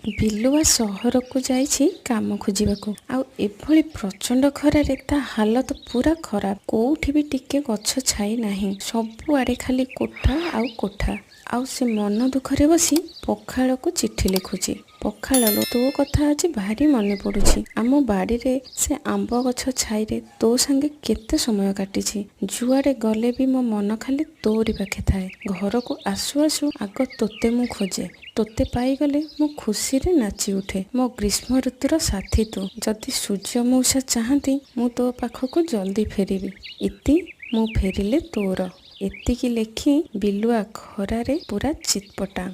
ବିଲୁଆ ସହରକୁ ଯାଇଛି କାମ ଖୋଜିବାକୁ, ଆଉ ଏଭଳି ପ୍ରଚଣ୍ଡ ଖରାରେ ତା ହାଲତ ପୁରା ଖରାପ। କୋଉଠି ବି ଟିକେ ଗଛ ଛାଇ ନାହିଁ, ସବୁଆଡ଼େ ଖାଲି କୋଠା ଆଉ କୋଠା। ଆଉ ସେ ମନ ଦୁଃଖରେ ବସି ପଖାଳକୁ ଚିଠି ଲେଖୁଛି। ପଖାଳ ଲୋ, ତୋ କଥା ଆଜି ଭାରି ମନେ ପଡୁଛି। ଆମ ବାଡ଼ିରେ ସେ ଆମ୍ବ ଗଛ ଛାଇରେ ତୋ ସାଙ୍ଗେ କେତେ ସମୟ କାଟିଛି। ଯୁଆଡ଼େ ଗଲେ ବି ମୋ ମନ ଖାଲି ତୋରି ପାଖେ ଥାଏ। ଘରକୁ ଆସୁ ଆସୁ ଆଗ ତୋତେ ମୁଁ ଖୋଜେ। ତୋତେ ପାଇଗଲେ ମୁଁ ଖୁସିରେ ନାଚି ଉଠେ। ମୋ ଗ୍ରୀଷ୍ମ ଋତୁର ସାଥୀ ତୁ। ଯଦି ସୂର୍ଯ୍ୟ ମଉସା ଚାହାନ୍ତି, ମୁଁ ତୋ ପାଖକୁ ଜଲ୍ଦି ଫେରିବି। ଇତି, ମୁଁ ଫେରିଲେ ତୋର। ଏତିକି ଲେଖି ବିଲୁଆ ଖରାରେ ପୁରା ଚିତପଟା।